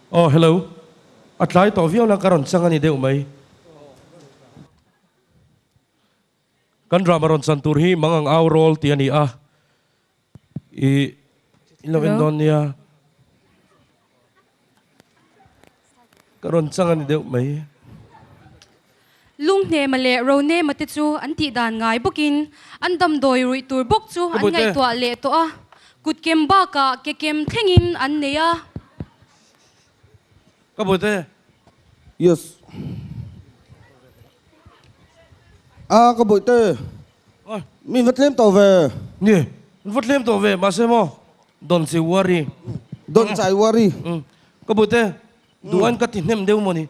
Aw hello. A tlai tawh viau na ka rawn chang a ni deuh mai. Kan drama rawn chan tur hi Mangang Au Rawl tih a ni a. I in lo en dawn nia. Ka rawn chang a ni deuh mai. Lunghnema leh Ronema te chu an tih dan ngai bawkin an damdawi ruih tur bawk chu an ngaihtuah leh tawh a, kutkem bakah ke kem thlengin an nei a. Ka buaite. Yes. A ka buaite. Mi va tlem tawh ve. Ni, va tlem tawh ve mahse maw Don chi worry. Don chai worry. Ka buaite. Duan ka ti hnem deuh maw ni?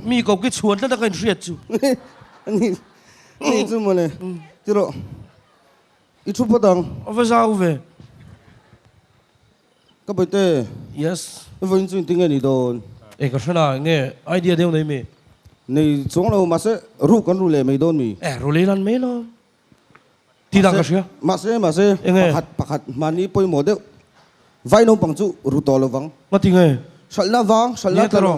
Mi ko ki chhuan tlat a ka inhriat chu. Ni, ni chu maw le. Ti rawh. I thu phawt ang. A va zau ve. Ka bawihte. Yes. I vawiin chu inti nge ni dawn? E ka hre na, nge idea deuh nei mi? Nei chuang lo, mahse ru kan ru leh mai dawn mi? E ru leh lan mai lo. Ti dan ka hria. Mahse, mahse, pakhat, pakhat hmani pawimawh deuh. Vai naupang chu ru tawh lo vang. Ngati nge? Hralhna vang, hralhna tla lo.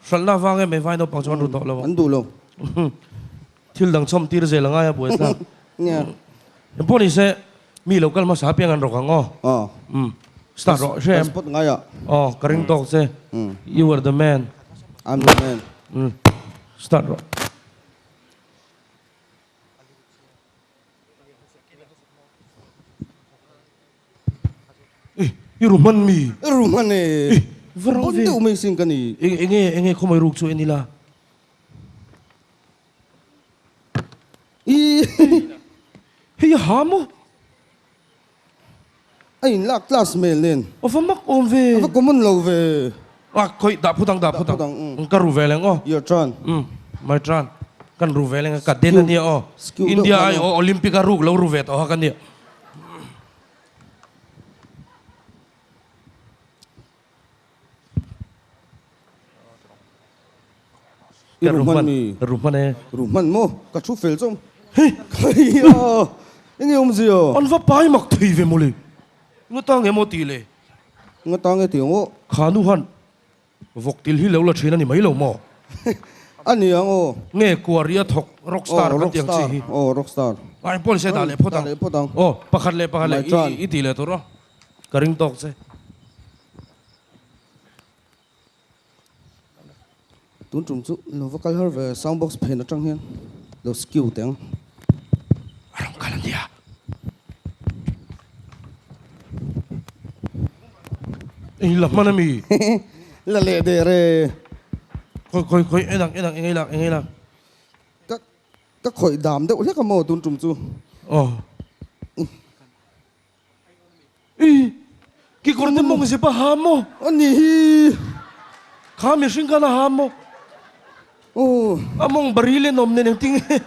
Hralhna vang em mai vai naupang chu an ru tawh lo vang. An duh lo. Thil dang chawm tir zel a ngai a buai thlak. Nia. Engpawh ni se, mi lo kal hmasa apiang an rawk ang aw. Aw. Umm. Start rawh, hre em? Kan spot ngai ah. Aw, ka ring tawk che. You are the man. I'm the man. Umm. Start rawh. I ru hman mi? I ru hman e. Va rang ve. Bon deuh mai sin ka ni. Enge enge khawmai ruk chu en ila. I Hei a ha maw? A in lak class hmel nen. A va mak awm ve. A va common lo ve. A khawih dah phut ang dah phut ang. Ka ru ve leng aw. Your turn. Umm my turn. Kan ru ve leng a ka den a nia aw. India ai aw Olympic a ruk lo ru ve tawh ha ka nia. I ru hman mi? Ru hman e. Ru hman maw? Ka thu fel chawm. Hei! Khaia! Enge awmzia aw? An va pai mak thei ve mawle. Nga tang emaw tih le? Nga tang e tih ang aw. Kha nu han vawk til hi lo la thin a ni mai lo maw? A ni ang aw. Nge kuari a thawk rockstar kan tih ang chi hi. Aw rockstar. A engpawh ni se dah leh phawt ang. Dah leh phawt ang. Aw pakhat leh pakhat leh i tih leh tur aw. Ka ring tawk che. Tun tum chu lo va kal har ve sound box phen atang hian lo skew teh ang. A rawn kal ania. Ei la hman ami. La leh der e. Khawi khawi khawi en ang en ang engei lak engei lak. Ka ka khawih dam deuh hlek a maw tun tum chu. Aw. I kekawr te mawng zep a ha maw? A ni hi. Kha mihring khan a ha maw? Aw. A mawng baril en awm nen engtin nge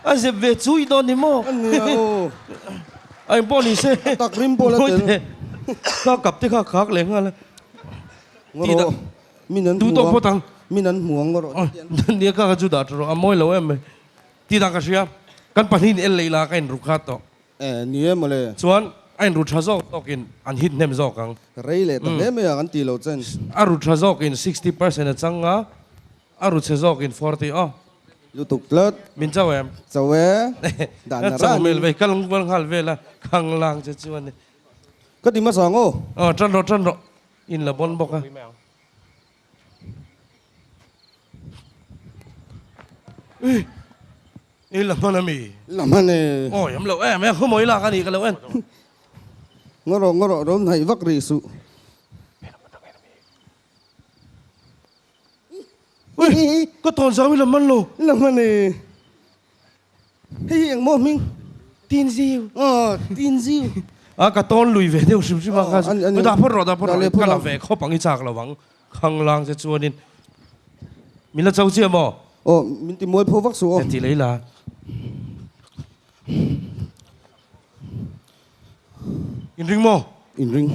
a zep ve chui dawn ni maw? A ni a aw. A engpawh ni se. A tak rim pawh la tel. Ka kap te kha khak leh nghal a. Ngawrawh. Min an hmu ang. Min an hmu ang ngawrawh. Nia ka kha chu dah ṭha rawh. A mawi lo em mai. Tih dan ka hria. Kan pahnihin en leh ila ka inru khat tawh. E, ni e mawle. Chuan a inru tha zawk tawkin an hit hnem zawk ang. Rei leh ta hle mai a kan tih loh chen. A ru tha zawkin 60% a chang a, a ru chhe zawkin 40 aw. Lutuk tlat. Min chau em? Chau e. Dan a Ka chau ran. hmel vei, ka lungkual nghal vel a, khang lang che chu a ni. Ka ti hmasa ang aw. Aw, tan rawh, tan rawh. In la bawn bawk a. Ih. I la hman ami? La hman e. Awi am lo em e, khaw lak a ni ka lo en. Ngaw rawh ngaw rawh rawn hnaih vak rih suh. Ui, ka tawn zau i la hman lo. La hman e. Hei hi engmaw hming? Tinziu. Aw, Tinziu. A ka tawn lui ve deuh hrim hrim a kha chu. Dah phawt rawh, dah phawt rawh. Ka la ve khawp ang i chak lo ang. Khanglang che chuanin min la cho chiah maw? Aw, min ti mual pho vak suh aw. Ti lei la. In ring maw? In ring.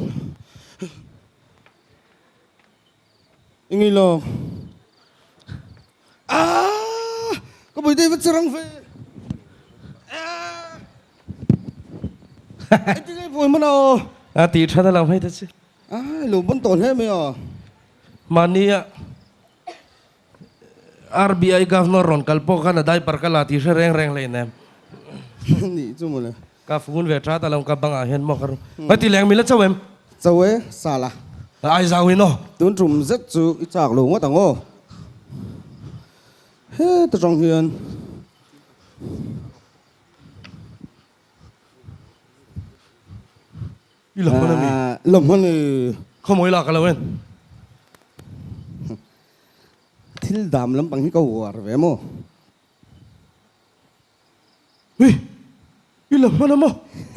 I ngei lo. Ah! Ka buai va che rang ve. Ah! Ti ngei buai mana aw. A ti tha na lo mai ta che. Ai lo bon tawh hle mai a. Mahnia RBI Governor rawn kal pawh khan a diaper ka la tih hre reng reng hleinem. Nih chu mawle. Ka fun ve that alawm ka bangah hian maw ka ru. Hei ti leng mila chauh em? Chauh e, Sala. Ai zau in aw. Tun tum zet chu i chak lo ngawt ang aw. Heta tang hian. I la hman a mi? La hman e. Khawmawi lak a lo en. Thil dam lampang hi ka uar ve maw? Hi! I la hman a maw?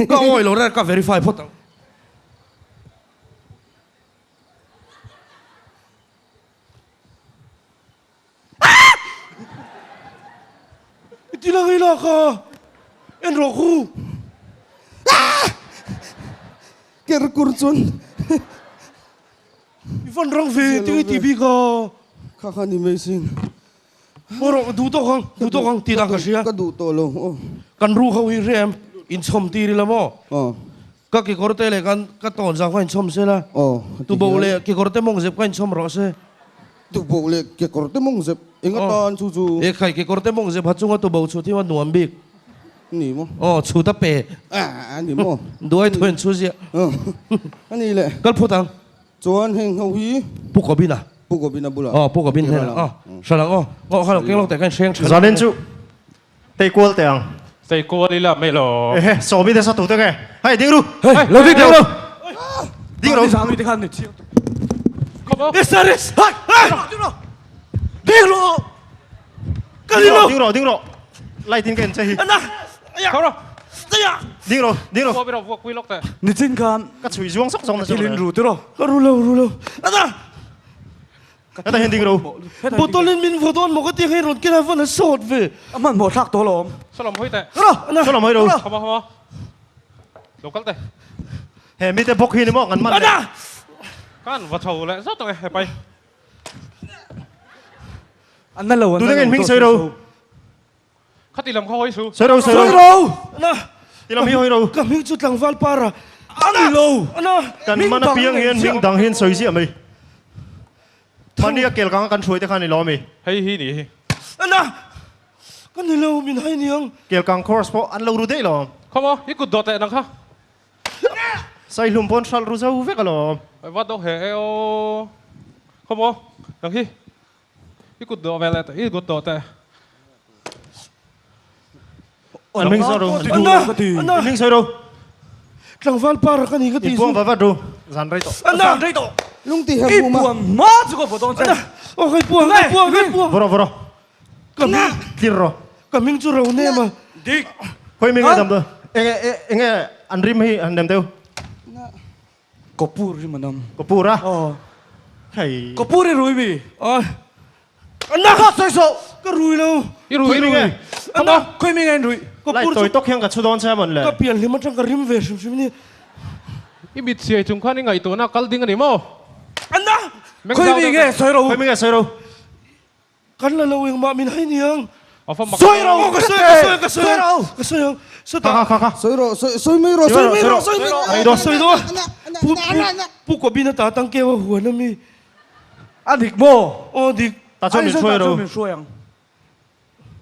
Ka awih lo reng ka verify phawt ang. I ti lang i lak a, en rawh khu. Ker kur chuan. I van rang ve ti i ti bik a. Kha kha ni mai sin. Aw rawh, duh tawk ang, duh tawk ang tih dan ka hria. Ka duh tawh lo aw. Kan ru ho hi hre em, inchhawm tir ila maw? Aw. Ka kekawr te leh kan ka tawn zau kha inchhawm se la. Aw. Tuboh leh kekawr te mawng zep kha inchhawm rawh se. Tuboh leh kekawr te mawng zep eng atan chu chu. E khai kekawr te mawng zep ha chunga tuboh chhut hi a nuam bik. Ni maw? Aw chhut a pe. A ni maw? Duai thu in chhu ziah. A ni le. Kal phut ang. Chuan heng ho hi. Pu Kobina. Pu Kobina bulah. Aw Pu Kobin hnenah aw. Hralang aw. Aw kha lo keng lawk teh kha in hreng tha. Zanin chu Tei kual teh ang. Tei kual ila mai lo. Ehe, sawmi te sa tu te nge. Hei, ding ru. Hei, lo ding ru. Ding ru. Zan te khan ni chiang. SRS. Hei, hei. Ding ru. Ka ding ru. Ding ru, ding ru. Light in ka en che hi. Ana. Aya. Kho ro. Aya. Ding ru, ding ru. Vuak ro, vuak pui lok teh. Ni chin khan. Ka chhui zuang sawk sawk na chu. Thilin ru ti ro. Ka ru lo, ru lo. Ana. Heta hian ding ro. Bottle in min vaw dawn maw ka ti hei rawn ken a van a sawt ve. A hmanhmawh thlak tawh alawm. Sawlawm hawi teh. Sawlawm hawi ro. Khama khama. Lo kal teh. He mite bawk hi ni maw kan man leh. Kan va chho leh zawt ang e hepai. An na lo an na lo. Tunge in hming sawi ro. Khati lam kha hawi su. Sawi ro sawi ro. Sawi ro. Na. Ti lam hi hawi ro. Ka hming chu tlangval para. A ni lo. Na. Kan man apiang hian hming dang hian sawi ziah mai. Mahni a kel kang a kan hruai te kha ni lo ami? Hei hi ni hi. Na. Ka ni lo min hai niang. Kel kang course pawh an lo ru daih lo. Khawm aw, i kut dawt leh nang kha. Saihlum pawn hralh ru zo vek alawm. Vat dawk he e aw. Khawm aw, nang hi. I kut dawh ve leh teh, i kut dawh teh. An hming sawi ro. An hming sawi ro. Tlangval par ka ni ka ti. I puang va vat ru. Zan rei tawh. Zan rei tawh. Lungti her hum a. I puang hma chu ka vaw dawn che. Aw kai puang, kai puang, kai puang. Vawro vawro. Ka hming. Tlir ro. Ka hming chu ro nem a. Dik. Khawi hming nge dam dawn? Enge enge an rim hi han nem deuh. Kopur hi manam. Kopur a? Aw. Hei. Kopur i rui mi? Aw. Anna! Ka sawi saw! Ka rui lo. I rui, i rui. Anna! Khawi mi nge in rui? Lai tawi tawk hian ka chhu dawn che a mawn le. Ka pian hlim atang ka rim ve hrim hrim ni. I mit siai chung khan i ngaihtuahna kal ding a ni maw? Anna! Khawi mi nge sawi ro? Khawi mi nge sawi ro? Kan la lo engmah min hai niang. Sawi ro! Ka sawi ka sawi ka sawi ang ka sawi ang sawtah. Kha kha kha. Sawi rawh sawi sawi mai rawh sawi mai rawh sawi mai rawh. Ai dawn sawi dawn. Pu pu pu Kobina ta tang keu a huan ami. A dik maw? Aw dik. Ta chuan min hruai ro. Min hruai ang.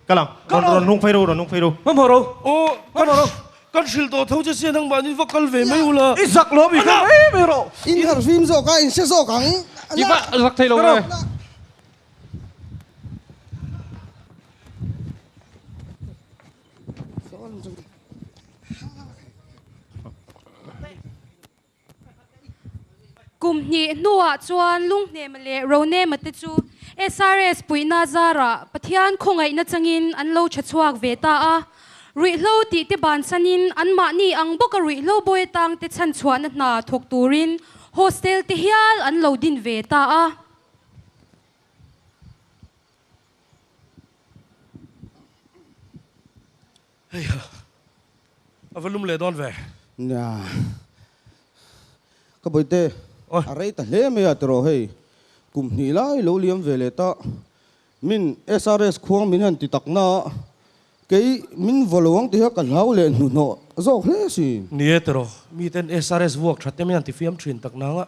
Kal ang. Rawn rawn hnung phei ro rawn hnung phei ro. Hmahmawh ro. Aw kan kan hrilh tawh tho che sia nangmah nin va kal ve mai ula. I zak lo mi kal mai mai rawh. In harhfim zawk a in hre zawk ang. I va zak thei lo ve. Kum hnih hnuah chuan Lunghnema leh Ronema te chu SRS puihna zarah Pathian khawngaihna changin an lo tha chhuak ve ta a. Ruihhlo tih te bansanin anmahni ang bawka ruihhlo bawi atangte chhanchhuahna hna thawk turin hostel te hial an lo din ve ta a. Hei ha, a va lum leh dawn ve. Nia, ka bawihte, a rei ta hle mai a tiraw hei, kum hnih lai lo liam ve leh ta, min SRS khuang min han ti tak na a, kei min vaw lo ang ti kha ka hlau leh hnuhnawh zawk hle si. Ni e tiraw, miten SRS vuak that te min han ti fiam thin tak nang a.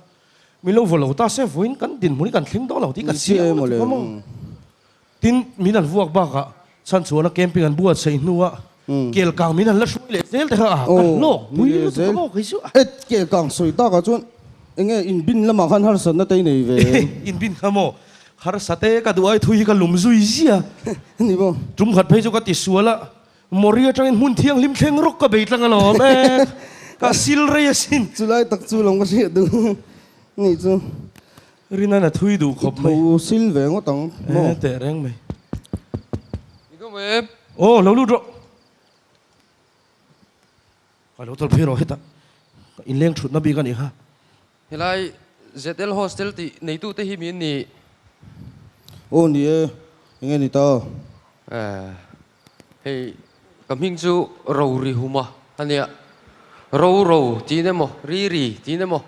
Min lo vaw lo ta se vawiin kan dinhmun hi kan thleng dawn lo tih ka chiang lutuk a maw. Tin, min an vuak bakah chhan chuan a camping an buatsaih hnuah kel kang min an la hruai leh zel te kha a ka hlawk pui lutuk a maw kei chu. E, kel kang sawi takah chuan enge inbin lamah khan harsatna te i nei ve em? Inbin kha maw harsat e ka duh ai thui hi ka lum zui zia. Ni maw? Tum khat phei chu ka tisual a, Mawri atangin hmun thianghlim thleng rawk ka bei tlang alawm e, ka sil rei asin. Chulai tak chu lawng ka hriat duh ni chu. Rinan a thui duh khawp mai. I tho sil ve ngawt ang maw? E teh reng mai. I dawm em? Aw lo lut rawh. Ka lo tawlh phei rawh hetah. Ka inleng thutna bik a nih kha. Helai ZL Hostel tih neitute hi min nih. Aw ni e, enge ni ta? Eh, hei ka hming chu Rori Huma a nia. Ro ro tiin emaw, ri ri tiin emaw,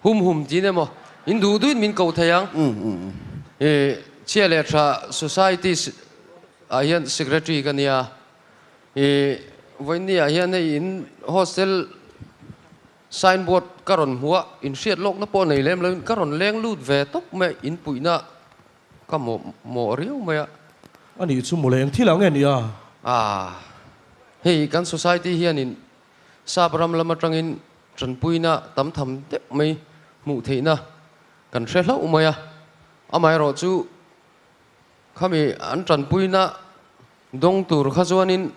hum hum tiin emaw, in duh duhin min ko thei ang. Eh, Chhia leh Tha Society ah hian Secretary ka nia. Eh, vawiinni ah hian hei in hostel Signboard ka rawn hmu a, inhriat lawkna pawh nei lem loin ka rawn leng lut ve tawp mai a, inpuihna ka mawh mawh riau mai a. A nih chu mawle, eng thil ah nge ni a? Ah, hei kan society hianin sap ram lam atangin tanpuina tam tham deuh mai hmuh theihna kan hre hlauh mai a, amaherawh chu khami an tanpuina dawng tur kha chuanin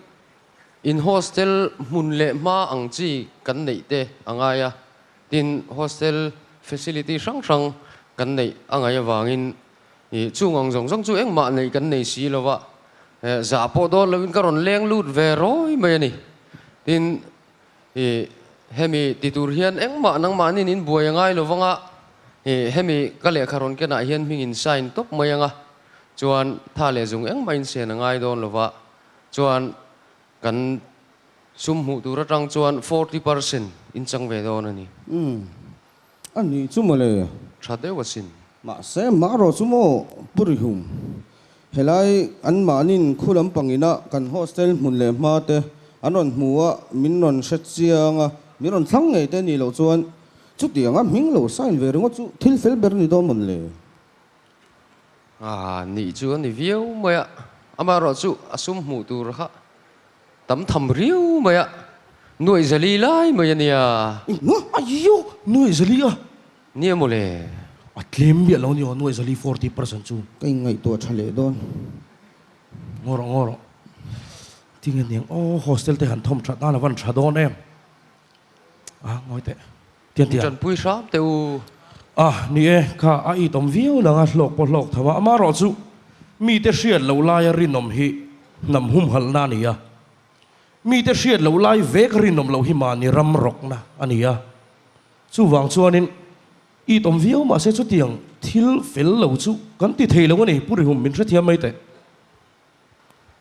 In hostel hmun leh hma ang chi kan neih te a ngai a, tin hostel facility hrang hrang kan neih a ngaih avangin ih chung ang zawng zawng chu engmah neih kan nei si lo va, zah pawh dawn loin ka rawn leng lut ve rawi mai a ni. Tin ih hemi ti tur hian engmah nangmahnin in buai a ngai lo vang a, ih hemi ka lehkha rawn kenah hian hming in sign tawp mai ang a, chuan tha leh zung engmah in sen a ngai dawn lo va, Chuan kan sum hmuh tur atang chuan 40% in chang ve dawn a ni. Umm, a nih chu mawle. Tha deuh asin. Mahse mah rawh chu maw Pu Rihum, helai an mahnin khu lampang ina kan hostel hmun leh hma te an rawn hmu a, min rawn hre chiang a, min rawn thlang ngei te nih loh chuan chutianga hming lo sign ve ringawt chu thil fel ber ni dawn mawn le. A nih chu a ni viau mai a, amaherawh chu a sum hmuh tur kha tam tham riau mai a, nuaih zali lai mai a nia. Aiyo, nuaih zali a? Nia mawle. A tlem miah lo nia, nuaih zali 40% chu. Ka inngaihtuah tha leh dawn. Ngaw rawh, ngaw rawh. Tinge niang, aw hostel te han thawm that nan a van tha dawn em. A ngawi teh. Tian tiang. Tanpui hram teh u. A, ni e, kha a it awm viau nang a, hlawk pawh hlawk tham a, amaherawh chu mite hriat loh laia rinawm hi hnam humhalhna a ni a, mite hriat loh lai vek rinawm loh hi mahni ram rawkna a ni a, chuvang chuanin it awm viau mahse chutiang thil fel lo chu kan ti thei lo a ni, Pu Rihum min hrethiam mai teh.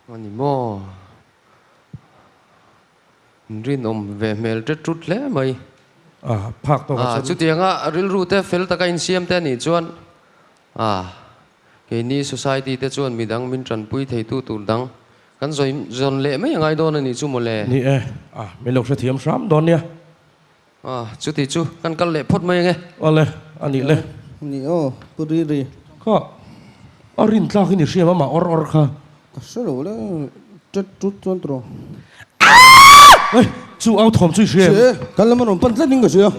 A ni maw? Rinawm ve hmel tet tut hle mai. A phak tawk a chuan. Chutianga rilru te fel taka insiam te a nih chuan a keini society te chuan midang min tanpui theitu tur dang kan zawi zawn leh mai a ngai dawn a nih chu mawle. Ni e, a min lo hrethiam hram dawn nia. A chuti chu kan kal leh phawt mai ange. Awle, a nih le. Ni aw, Pu Riri. Kha, a rin tlak in i hriam amah awr awr kha. Ka hre lo le, tet tut chuan tawh. Hei, chu au thawm chu i hria em? Hria e, kan lam a rawn pan tlat in ka hria.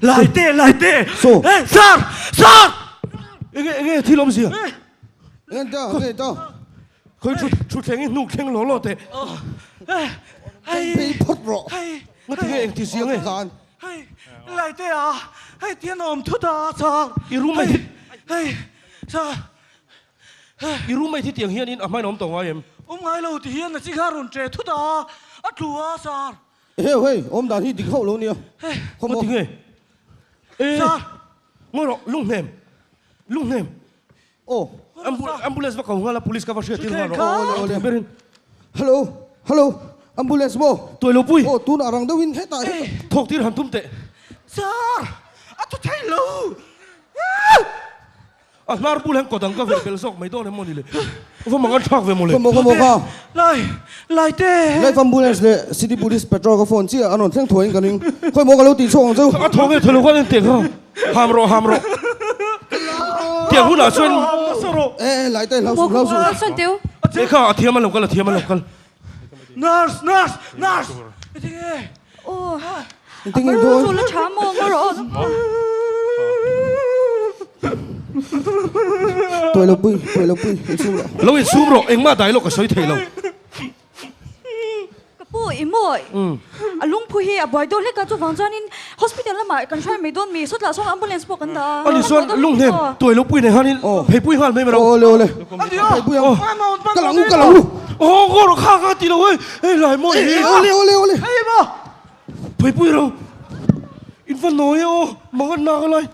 Laite, Laite! Saw. Hey, Sir! Sir! Enge, enge thil awmzia? Enge ta, enge ta. Khawi thu thu thleng i hnuk thleng law law teh. Phei phawt rawh. Ngati nge engti zia nge? Hei Laite a, hei tian a awm thut a sir. I room mai hi. Hei sir. I room mai hi tiang hianin a hmain a awm tawh ngai em? Awm ngai lo ti hian a chi kha rawn che thut a, a tlu a sir. Eheu hei, awm dan hi dik hauh lo nia. Ngati nge? Sir. Ngawi rawh, lunghnem, lunghnem. Aw. Ambulance va ko nghal a, police ka va hriat tir nghal rawh. Aw awle awle. Hello, hello, ambulance maw? Tuai lo pui. Aw tunah rang deuhin hetah hetah. Thawk tir han tum teh. Sir, a thu thei lo. A hnar bul hian kawt ang ka verh belh zawk mai dawn em maw ni le? Va mang an thlak ve maw le? Ka maw ka maw ka. Lai, lai te. Life ambulance leh city police patrol ka phone chiah an rawn thleng thuaiin ka ring. Khawi maw ka lo tih chhuak ang chu. A thaw nge thaw lo khan en teh kha. Ham rawh ham rawh. Tiang hunah chuan Eh lai te hlau suh hlau suh. Sawn teu. Lehkha a thiam a lo kal a thiam a lo kal. Nurse nurse nurse. Tinge. Aw. Tinge dawn. Chu la tha maw ngaw rawh. Tuai lo pui tuai lo pui insum rawh. Lo insum rawh engmah dai lo ka sawi thei lo. Ka pu i maw a lungphu hi a buai dawn hlek a chuvang chuanin hospital lamah kan hruai mai dawn mi sawtlah sawn ambulance pawh kan dah a Ani chuan lunghnem tuai lo pui nei hanin pheipui nghal mai mai ro. Awle awle pheipui ang ka lang u ka lang u. Aw ngaw rawh kha kha ti lo hei hei lai maw i Awle awle awle. Pheipui ro in va nawi e aw mangan nak a lai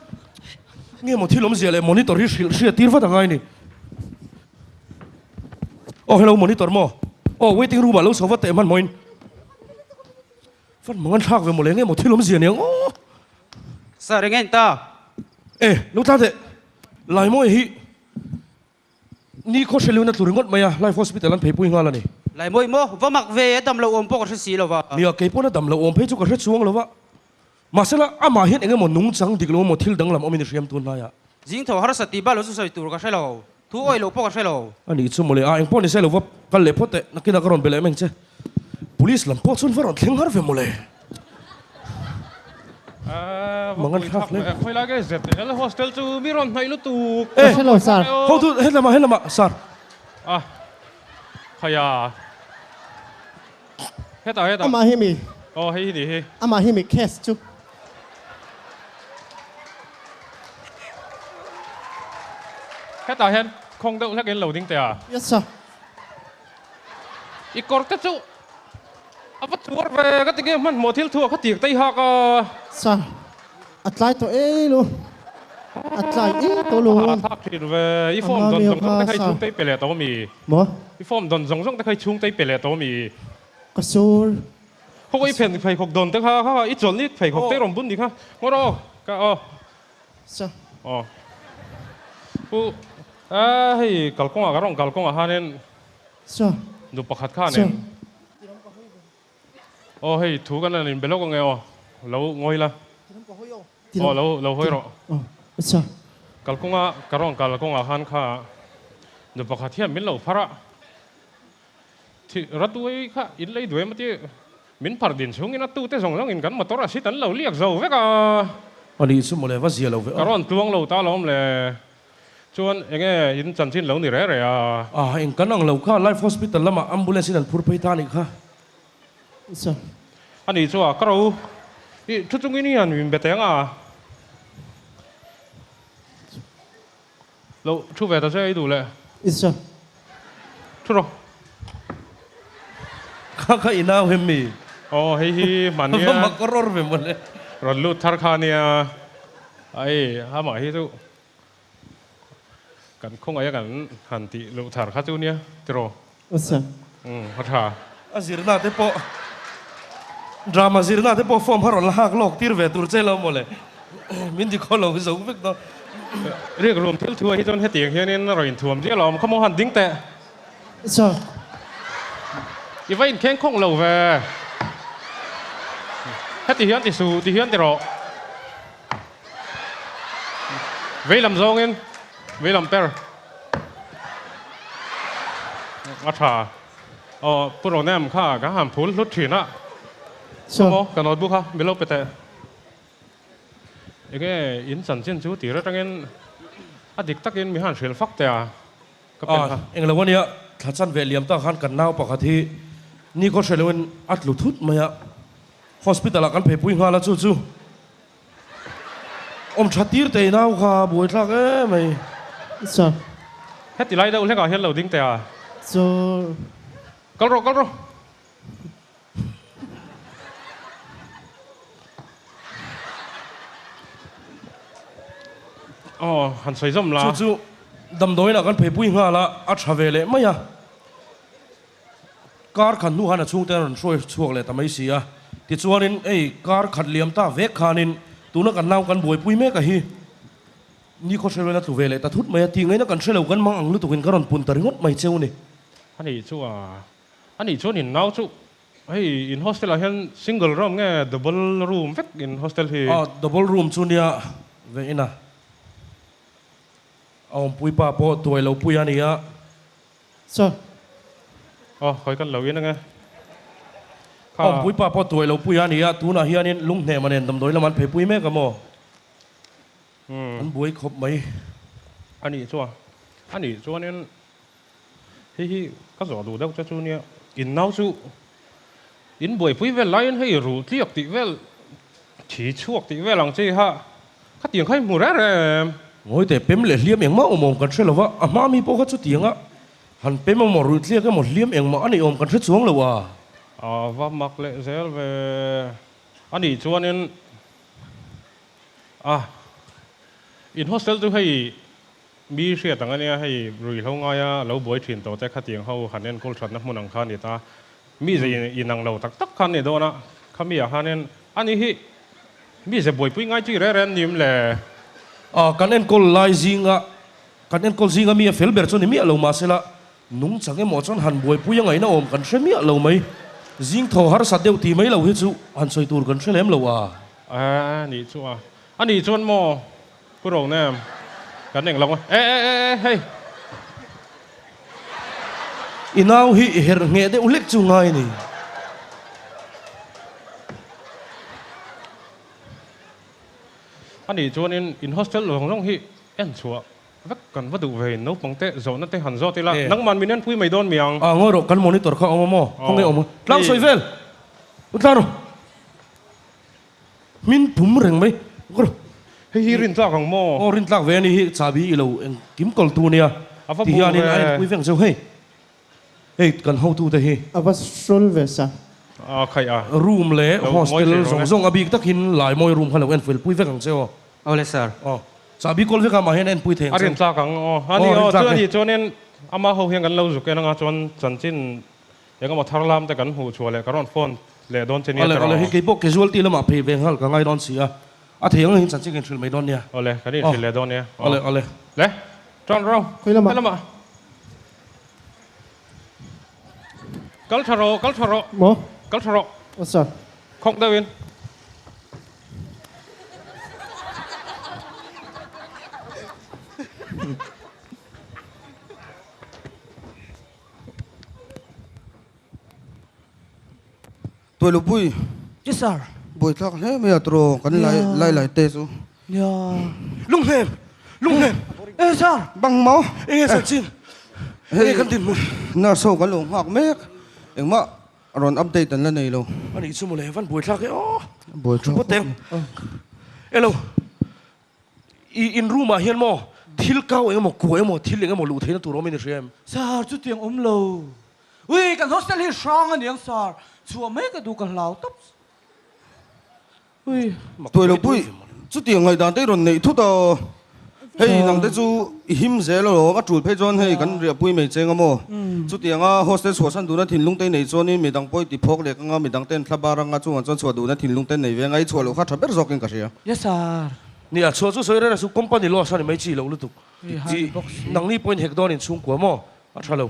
nge maw thil awmzia leh monitor hi hrilh hriat tir vat a ngai ni. Aw hello monitor maw? Aw waiting room ah lo chho vat teh hmanhmawhin. Van mang an thlak ve mawle nge maw thil awmzia aniang aw. Sir eng en ta? E lo tla teh Laimawi hi ni khaw hreliuna tlu ringawt mai a Life Hospital an pheipui nghal a ni. Laimawi maw? Va mak ve a dam lo awm pawh ka hre si lo va. Nia kei pawn a dam lo awm phei chu ka hre chuang lo va. Mahsela, amah hian eng emaw nungchang dik lo emaw thil danglam awmin i hriam tun hnaiah. Zing tho harsa tih bal lo chu sawi tur ka hre lo, thu awih loh pawh ka hre lo. A nih chu mawle, a engpawh ni se lo va kal leh phawt teh, nakinah ka rawn be leh em ang che. Police lam pawh chuan va rawn thleng har ve mawle. Mang an thlak hle. Khawi lai nge ZL hostel chu mi rawn hnaih lutuk. E, hotu helamah helamah sir. A, khaia. Hetah hetah. Amah hi mi. Aw hei hi ni hi. Amah hi mi case chu. Hetah hian khawng deuh hlek in lo ding teh a. Yes sir. I kawr te chu a va chuar ve ka ti nge hmanhmawh thil thu ah kha tir tei hak a. Sir, a tlai tawh ei lu. A tlai ei tawh lu. A thlak thin ve. I form dawn zawng zawng te kha i chhung te i pe leh tawh ami? Maw? I form dawn zawng zawng te kha i chhung te i pe leh tawh ami? Ka sur. Khaw i phen pheikhawk dawn te kha kha i chawlh ni pheikhawk te i rawn bun ni kha. Ngaw rawh aw. Ka aw. Sa. Aw. Pu a hei kalkawngah ka rawn kalkawngah khanin Sa. Nu pakhat khanin. Aw hei thu kan han inbe lawk ange aw. Lo ngawi la. Aw lo lo hawi rawh. Kalkawnga ka rawn kal kawngah khan kha nu pakhat hian min lo phar a. Thi Ratuai kha in lei duai emaw ti min phar din chhungin a tute zawng zawngin kan motor a sit an lo liak zo vek a. Ani chu mawle va zia lo ve a. Ka rawn tluang lo ta alawm le. Chuan enge in chanchin lo ni reh reh a? A, eng kan ang lo kha, Life Hospital lamah ambulance in an phur phei ta anih kha. Sir. Ani chu a, ka ro i thu chungin hian min be teng a. Lo thu ve ta che i duh leh. Yes sir. Thu rawh. Kha kha i nau hem mi? Aw hei hi hmania. Va mak rawr ve mawle. Rawn lut thar kha ania. Ai amah hi chu Kan khawngaih a kan han tih luh thar kha chu nia tiraw? Awsa. Umm a tha. A zirna te pawh drama zirna te pawh form kha rawn la hak lawk tir ve tur che lo mawle. Min ti khaw lo zo vek dawn. Riak rum thil thu ah hi chuan hetiang hianin a rawn inthuam dial a awm kha maw han ding teh. Sir. I va inkheng khawng lo ve. Heti hian ti su ti hian ti rawh. Veilam zawngin veilam per a tha. Aw Pu Ronem kha ka han phul hlut thin a. Sir. Maw ka notebook kha min lo pe teh. Enge in chanchin chu tir atangin a dik takin mi han hrilh fak teh a ka pen kha. Englo ania thla chan ve liam tak khan kan nau pakhat hi ni khaw hre loin a tlu thut mai a. Hospital ah kan pheipui nghal a chu chu. Awm tha tir tei nau kha buai thlak em mai. Sir. Heti lai deuh hlekah hian lo ding teh a. Sir. Kal rawh kal rawh. Aw han sawi zawm la. Chu chu damdawiin ah kan pheipui nghal a, a tha ve leh mai a. Kar khat hnu khan a chhungte an rawn hruai chhuak leh ta mai si a. Tichuanin, hei kar khat liam ta vek khanin tuna kan nau kan buaipui mek a hi ni khaw hre a tlu ve leh ta thut mai a, tih ngaihna kan hre lo, kan mang ang lutukin ka rawn pun ta ringawt mai cheu ni. A nih chu a, a nih chuan in nau chu hei in hostel ah hian single room nge double room vek in hostel hi? Aw, double room chu nia. ve in a. A awmpui pa pawh tuai lo pui a nia. Sir. Aw, khawi kan lo in ange. A awmpui pa pawh tuai lo pui a nia, tunah hianin Lunghnema nen damdawi lam an pheipui mek a maw? An buai khawp mai. A nih chuan, a nih chuanin hei hi ka zawh duh deuh che chu nia, in nau chu in buaipui vel laiin hei ruh tliak tih vel, thi chhuak tih vel ang chi kha, khatiang kha i hmu reng reng em? Ngawi teh, pem leh hliam engmah awm awm kan hre lo va, a hma mi pawh kha chutianga han pem emaw ruh tliak emaw hliam engmah a neih awm kan hre chuang lo a. A va mak leh zel ve, a nih chuanin A, in hostel chu hei mi hriat ang ania, hei ruihhlo ngaia lo buai thin tawh te khatiang ho han enkawl thatna hmun ang kha a ni ta. Mi ze inang lo tak tak kha an ni dawn a, khami ah khanin ani hi mi ze buaipui ngai chi reng reng an nim le. A, kan enkawl lai zinga, kan enkawl zinga mi a fel ber chu ni miah lo mahsela Nungchang emaw chuan han buaipui a ngaihna awm kan hre miah lo mai. Zing thaw harsa deuh tih mai lo hi chu han sawi tur kan hre lem lo a. A nih chu a. A nih chuan maw Pu Ronem kan eng lo a. E e e e hei. I nau hi i herh ngheh deuh hlek chu ngai ni. A nih chuanin in hostel zawng zawng hi en chhuah Vek kan va duh ve in naupang te zawhna te han zawt ila nangman min enpui mai dawn mi ang. A ngawi rawh kan monitor kha a awm a maw? Khawnge awm a? Tlang sawi vel! U tlang rawh! Hmin pum reng mai. Hei hi rin tlak ang maw? Aw rin tlak ve a ni hi chahbi i lo engkim kawl tu nia. A va bu ve. Ti hianin a enpui vek zeuh hei. Hei kan hotute hi. A va hrul ve sa. A khaih a. Room leh hostel zawng zawng a bik takin Laimawi room kha lo enfuil pui vek ang che aw. Awle sir. Aw. Chahbi kawl vek a mah hian a enpui thei ang che. A rin tlak ang aw. A ni aw chu a nih chuanin ama ho hian kan lo zuk en anga chuan chanchin engemaw thar lam te kan hmuh chhuah leh ka rawn phone leh dawn che nia tiraw. Awle awle hei keipawh casualty lamah phei ve nghal ka ngai dawn si a. A thei ang hian chanchin ka inhrilh mai dawn nia. Awle kan inhrilh leh dawn nia. Awle awle. Le ṭan ro. Khawi lamah? Khawi lamah? Kal tha rawh, kal tha rawh. Maw? Kal tha rawh. Aw sir. Khawk deuh in. Tuailupui. Yes sir. Buaithlak hle mai a tiraw kan lai lai lai te chu. Nia. Lunghnem! Lunghnem! Eh sir! Bang maw? Enge chanchin? Enge kan dinhmun? Nurse ho kan lo nghak mek. Engmah rawn update an la nei lo. A nih chu mawle, van buaithlak e aw. Buaithlak. Pawt teng. Elo. I in room ah hian maw thil kau eng emaw kua emaw thil eng emaw luh theihna tur awm in i hria em? Sir, chutiang awm lo. Ui, kan hostel hi hrang a niang sir. Chhuah mai ka duh ka hlau tawp. Ui, Tuai lo pui, chutiang ngaihdan te i rawn neih thut a. Hei nang te chu i him zel alawm, a tul phei chuan hei kan riahpui mai cheng a maw? Chutianga hostel chhuahsan duhna thinlung te i neih chuanin midang pawh i ti phawk leh anga midang ten thla bar anga chungah chuan chhuah duhna thinlung te nei ve anga i chhuah loh kha tha ber zawkin ka hria. Yes sir. Nia, chhuah chu sawi reng a chu company loss a ni mai chi loh lutuk. I nangni pawhin hek dawn inchhungkua maw? A tha lo.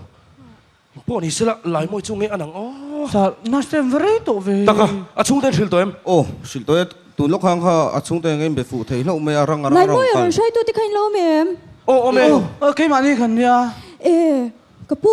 Pawh ni sela, Laimawi chu nge a nang aw. Sir, nurse te rei tawh ve. Taka, a chhungte an hrilh tawh em? Aw, hrilh tawh e. Tun lawk khang kha a chhungte nge in be fuh thei hlauh mai a, rang a rang a rawn Laimawi a kal. rawn hruaitu te kha in lo awm em? Aw, awm e. Aw, keimahni khan nia. E, ka pu.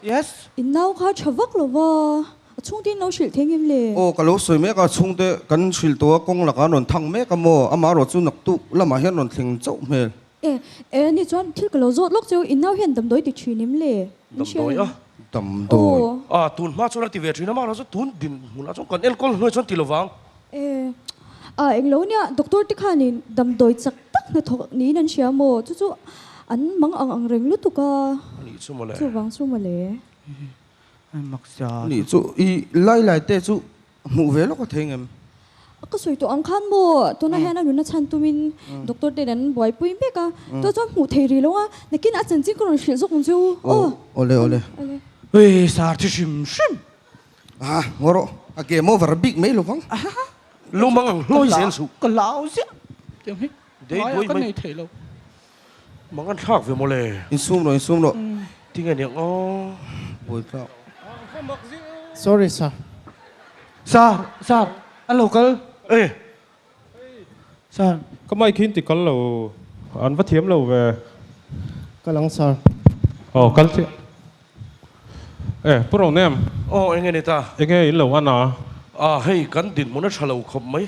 Yes. In nau kha tha vak lo va, a chhungte in lo hrilh thei ngem le? Aw, ka lo sawi mek a, chhungte kan hrilh tawh a, kawng lakah an rawn thang mek a maw? Amaherawh chu naktuk lamah hian rawn thleng chauh hmel. E, e, ni chuan thil ka lo zawt lawk cheu, in nau hian damdawi ti thin em le? Damdawi a? Damdawi. A, tun hma chuan a ti ve thin a, mahla chuan tun din hmunah chuan kan enkawl hnuai chuan ti lovang. E, a, englo nia, doctor te khanin damdawi chak tak hnathawk niin an hria maw? Chu chu an mang ang ang reng lutuk a. A nih chu mawle. Chuvang chu mawle. A nih chu, i lai lai te chu Hmuh ve lawk a thei ngem? Ka sawi tawh ang khan maw, tunah hian a nuna chhan tumin doctor ten an buaipui mek a, tawh chuan hmuh thei rih lo a, nakin a chanchin ka rawn hrilh zawk ang chu aw. Awle awle. Ui sar thi hrim hrim. Ah ngaw rawh, a game over bik mai lovang. Lo mang ang hlawi zel suh. Ka lau ziah tiang hi Dei ngai buai a ka mai. nei thei lo. Mang an thlak ve mawle. Insum rawh insum rawh. Tinge niang aw. Buai thlak. Sorry sir. Sir, sir, an lo kal. E. Sir. Ka mic hi in ti kal lo, an va thiam lo ve. Kal ang sir. Aw kal chiah. E, Pu Ronem. Aw enge ni ta? Enge in lo an a? A hei kan dinhmun a tha lo khawp mai.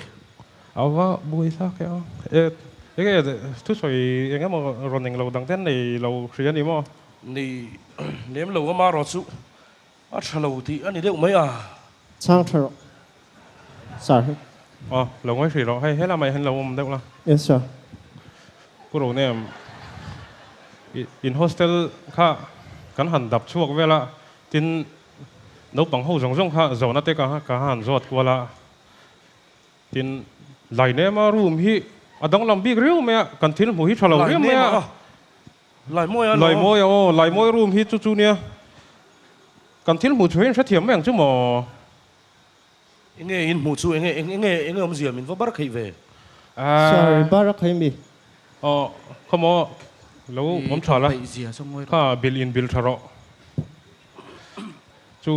A va buai hlak e a. E, enge thusawi eng emaw rawn eng lo dang te an nei lo hria a ni maw? Nei lem lo ama erawh chu A tha lo tih a ni deuh mai a. Chhang tha rawh sir. Aw lo ngawi hrih rawh hei he lamah hian lo awm deuh la. Yes sir. Pu Ronem in hostel kha kan han dap chhuak vel a tin naupang ho zawng zawng kha zawhna te ka han zawt kual a tin Lainema room hi a danglam bik riau mai a kan thil hmuh hi tha lo riau mai a. Laimawia lo. Laimawia aw, Laimawi room hi chu chu nia. Kan thil hmuh chu hei in hrethiam mai ang chu maw? Enge in hmuh chu enge enge enge awmzia min va bar kheih ve? Sorry, bar a kheih mi. Aw, khaw maw lo awm tha la. Kha bill in bill tha rawh. Chu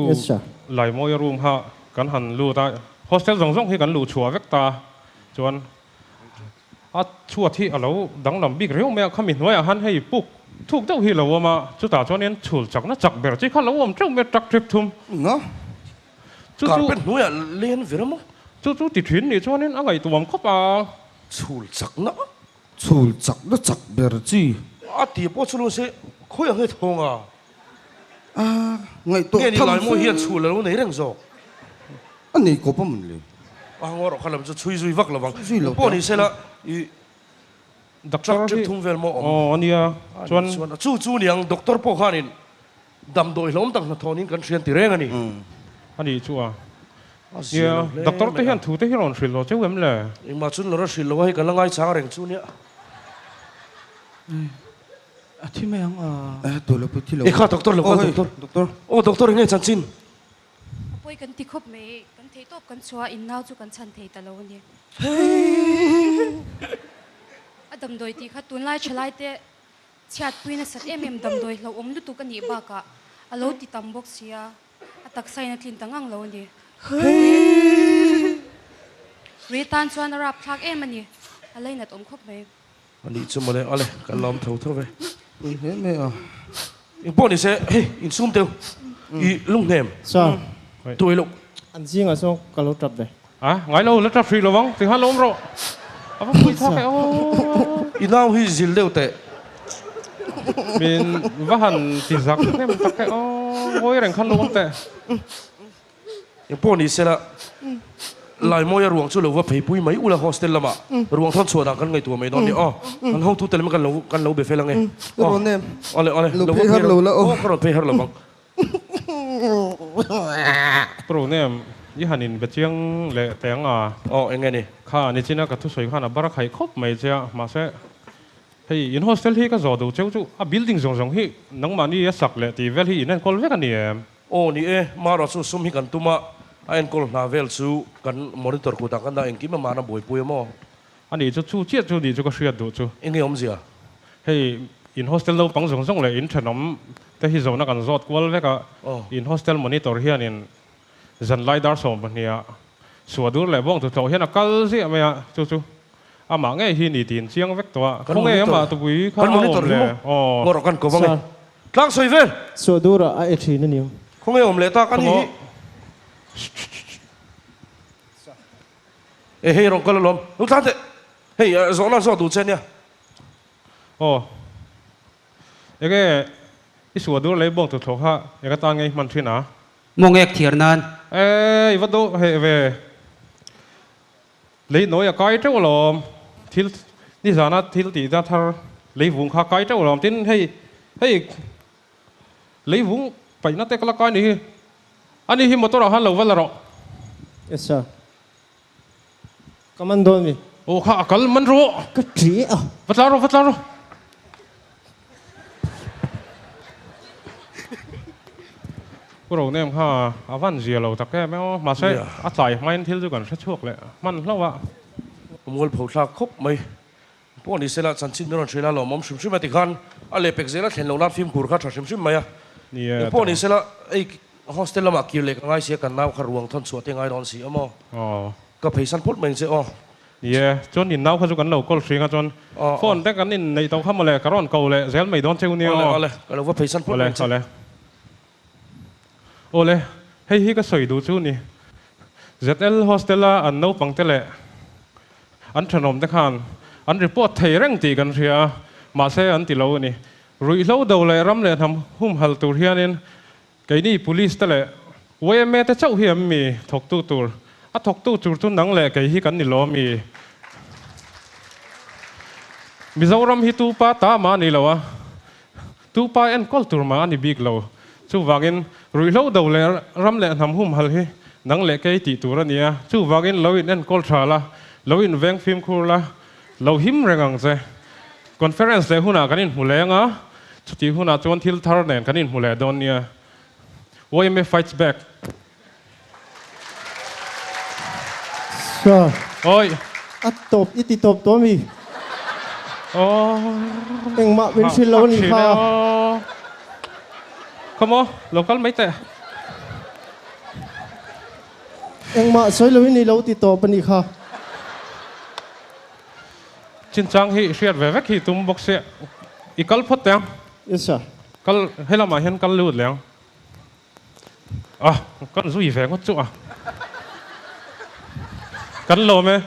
Laimawia room kha kan han lut a, hostel zawng zawng hi kan luh chhuah vek ta chuan A chhuat hi a lo danglam bik riau mai a, khami hnuaiah khan hei puk thuk deuh hi a lo awm a, chutah chuanin chhul chakna chak ber chi kha lo awm teuh mai a, truck trip thum. Nga? Chu chu. Carpet hnuaiah len vir a maw? Chu chu ti thin nih chuanin a ngaihtuam khawp a. Chhul chakna? Chhul chakna chak ber chi. A ti pawh chu lo se, khawiah nge thawng a? A ngaihtuah tham Nge ni Laimawi hian chhul a lo nei reng zawk. A nei kawp a mawn le. A ngaw rawh kha lam chu chhui zui vak lo vang. Chhui zui lo Pawh ni sela i Doctor hi thum vel maw awm. Aw a nia chuan. Chuan chu chu niang doctor pawh khanin damdawi hlawm tak hnathawnin kan hrian ti reng a ni. A nih chu a. Nia doctor te hian thu te hi rawn hrilh lo cheu em le? Engmah chuan lo ra hrilh lo a hei kan la ngaichang reng chu nia. A thi mai ang a. Eh tu lo pui thi lo. Ekha doctor lo kal doctor. Doctor. Aw doctor enge chanchin. A pawi kan ti khawp mai kan thei tawp kan chhuah in nau chu kan chhan thei ta lo a ni. A damdawi tih kha tunlai thalai te chhiatpui nasat em em damdawi hlauhawm lutuk a nih bakah a lo ti tam bawk sia. A taksa in a tlin ta ngang lo a ni. Ri tan chuan a rapthlak em a ni. A lainat awm khawp mai. A nih chu mawle, ale kan lawm tho tho ve. Pui hle mai a. Eng pawh ni se, hei insum deuh i lunghnem. Sir. Tuai loh. An zingah sawn ka lo tap ve. A, ngai lo, la tap hrih lo vang, tikhan lawm rawh. A va pui thlak e aw. I nau hi zil deuh teh. Min va han ti zak hnem tak e aw, ngawi reng khan lawm teh. Eng pawh ni sela, Laimawia ruang chu lo va pheipui mai ula hostel lamah ruang thawn chhuah dan kan ngaihtuah mai dawn nia aw. Kan hotu tel kan lo kan lo be fel ange. Aw, awle awle, lo va phei har lo la aw. Ka rawn phei har lo vang. Pro nem, i han in be chiang leh teh ang a. Aw, eng nge ni? Kha nichina ka thusawi khan a bar a khaih khawp mai che a, mahse hei in hostel hi ka zawh duh cheu chu a building zawng zawng hi nangmahni a sak leh tih vel hi in enkawl vek a ni em? Aw ni e, Mara chu sum hi kan tum a, a enkawl hna vel chu kan monitor kutah kan dah engkim a mahna buaipui a maw? A nih chu, chu chiah chu nih chu ka hriat duh chu. Eng nge awmzia? Hei, in hostel naupang zawng zawng leh in thenawm te hi zawhna kan zawt kual vek a, in hostel monitor hianin zanlai dar 12ah suah dur leh bawng tutlawh hian a kal ziah mai a, chu chu amah ngei hi ni tiin chiang vek tawh a, Kan khawnge monitor amah tupui kha kan a monitor awm hi le? maw? Aw. Ngaw rawh kan ko vang e. Sir. Tlang sawi vel! Suah durah a e thin a ni ang. Khawnge awm leh tak a ni hi. E hei rawn kal alawm. Lo tlan teh. Hei zawhna zawh duh che nia. Aw. Enge i suah dur lei bawng tu thlawh kha eng atan nge i hman thin a? Mawngek thiar nan. E i va dawh heh ve. Lei nawi a kai teuh alawm. Thil nizana thil tih na thar lei vung kha kai teuh alawm. Tin hei hei lei vung paihna te ka la kai ni hi. Ani hi motor ah khan lo va la rawh. Yes sir. Ka man dawn mi. Aw kha a kal man rawh. Ka ṭi a. Va tla rawh va tla rawh. Pu Ronem kha a van zia lo tak em aw. Mahse a tlai hmain thil chu kan hre chhuak leh hman hlauh a. Mualpho thlak khawp mai. Pawh ni sela chanchin min rawn hrilh a lawmawm hrim hrim a tikhan a lehpek zela thlen loh nan fimkhur kha tha hrim hrim mai a. Eng pawh ni sela ei hostel lamah kir leh ka ngai sia kan nau kha ruang thawn chhuah te ngai dawn si a maw? Ka pheisan phawt mai ang che aw. Ni e, chuan in nau kha chu kan lo call hring a chuan phone te kan in neih tawh kha mawle ka rawn ko leh zel mai dawn cheu nia aw. Awle, awle, ka lo va pheisan phawt mai che. Awle, awle. Awle, hei hi ka sawi duh chu ni. ZL hostel a an naupang te leh an thenawm te khan an report thei reng tih kan hria a, mahse an ti lo a ni. Ruihhlo do leh ram leh hnam humhal tur hianin Keini Police te leh yma te chauh hi an mi thawktu tur, a thawktu tur chu nang leh kei hi kan ni lo ami? Mizoram hi tupa ta mah a ni lo a, tupa enkawl tur mah a ni bik lo. Chuvangin ruihhlo do leh ram leh hnam humhal hi nang leh kei tih tur a ni a, chuvangin lo in enkawl tha la, lo in veng fimkhur la, Lo him reng ang che. Conference leh hunah kan inhmu leng a, chutih hunah chuan thil thar nen kan inhmu leh dawn nia. Yma fights back. Sir. Oi. A tawp i ti tawp tawh ami? Aww. Engmah min hrilh lo a nih kha. Come on, lo kal mai teh. Engmah sawi loin i lo ti tawp a nih kha. Chinchang hi i hriat ve vek hi tum bawk sia. I kal phawt teh ang. Yes sir. Kal he lamah hian kal lut leh ang. Ah, kan zui ve ngawt chu a. Kan lawm e.